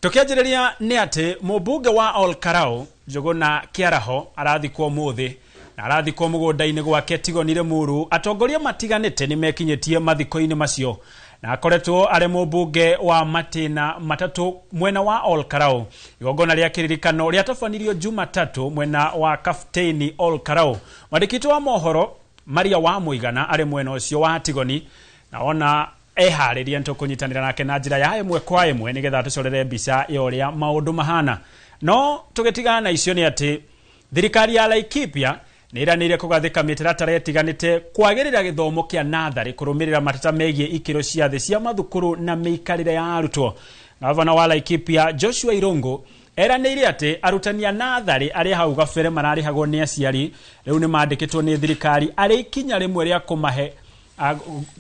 Tukianjĩrĩria nĩ atĩ mũmbunge wa Ol Kalou Njũgũna Kĩaraho arathikwo ũmũthĩ na arathikwo mũgũnda-inĩ gwake Tigoni Limuru. Atongoria matiganĩte nĩ mekinyĩtie mathiko-inĩ macio na akoretwo arĩ mũmbunge wa matĩna matatũ mwena wa Ol Kalou. Igongona rĩa kĩririkano rĩatabanirio Jumatatũ mwena wa Kapteini Ol Kalou. Mwandĩki wa mohoro Maria wa Mũigana arĩ mwena ũcio wa Tigoni na ona eharĩria nĩtũkũnyitanĩra nake na njĩra ya ĩmwe kwa ĩmwe nĩgetha tũcorere mbica ya ũrĩa maũndũ mahana. No tũgĩtigana na icio nĩ atĩ thirikari ya Laikipia nĩ ĩranĩire kũgathĩka mĩtaratara ĩtiganĩte kwagĩrĩra gĩthomo kĩa natharĩ kũrũmĩrĩra mateta megiĩ ikĩro cia thĩ cia mathukuru na mĩikarĩre ya arutwo. Gavana wa Laikipia Joshua Irungu eranĩire atĩ arutani a natharĩ arĩa hau gabere mararĩhagwo nĩ aciari rĩu nĩ mandĩkĩtwo nĩ thirikari arĩ ikinya rĩmwe rĩa kũmahe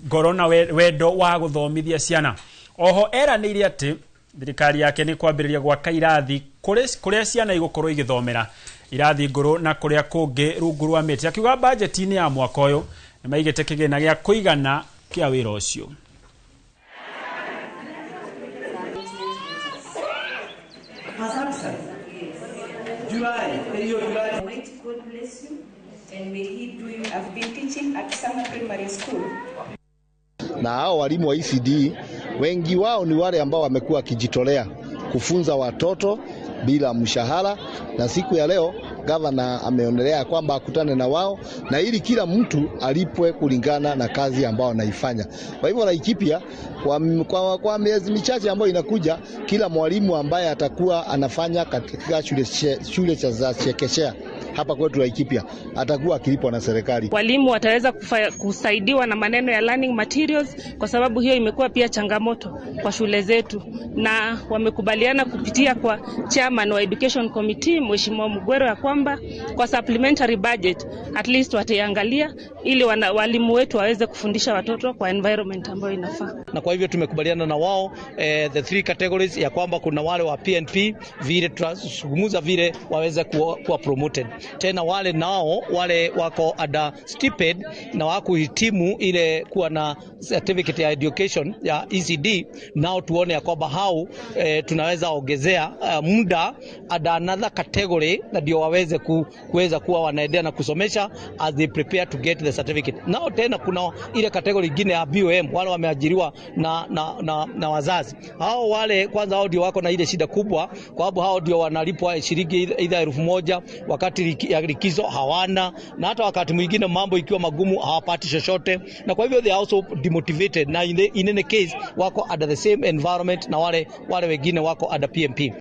ngoro na wendo wa gũthomithia ciana. Oho eranĩire atĩ thirikari yake nĩ kwambĩrĩria gwaka irathi kũrĩa ciana igũkorwo igĩthomera irathi ngũrũ na kũrĩa kũngĩ rungu rwa mĩtĩ. Akiuga bajeti-inĩ ya mwaka ũyũ nĩ maigĩte kĩgĩna gĩa kũigana kĩa wĩra ũcio. Almighty God bless you and may He do you. I've been teaching at Summer Primary School. Na hao walimu wa ECD wengi wao ni wale ambao wamekuwa wakijitolea kufunza watoto bila mshahara, na siku ya leo gavana ameonelea kwamba akutane na wao na ili kila mtu alipwe kulingana na kazi ambayo anaifanya. Kwa hivyo Laikipia kwa miezi michache ambayo inakuja, kila mwalimu ambaye atakuwa anafanya katika shule za chekechea hapa kwetu Laikipia atakuwa akilipwa na serikali. Walimu wataweza kusaidiwa na maneno ya learning materials, kwa sababu hiyo imekuwa pia changamoto kwa shule zetu, na wamekubaliana kupitia kwa chairman wa Education Committee Mheshimiwa Mugwero ya kwamba kwa supplementary budget at least wataiangalia ili walimu wetu waweze kufundisha watoto kwa environment ambayo inafaa. Na kwa hivyo tumekubaliana na wao the three categories ya kwamba kuna wale wa PNP vile tutazungumza vile waweze kuwa promoted. Tena wale nao wale wako ada stipend na wakuhitimu ile kuwa na certificate ya education ya ECD, nao tuone ya kwamba hao tunaweza ongezea muda ada another category na ndio waweze kuweza kuwa wanaendelea na kusomesha as they prepare to get the certificate. Nao tena kuna ile category nyingine ya BOM, wale wameajiriwa na wazazi. Hao wale kwanza hao ndio wako na ile shida kubwa, kwa sababu hao ndio wanalipwa shilingi either 1000 wakati ya likizo hawana, na hata wakati mwingine mambo ikiwa magumu hawapati chochote, na kwa hivyo they are also demotivated, na in any case wako under the same environment na wale wengine wako under PMP.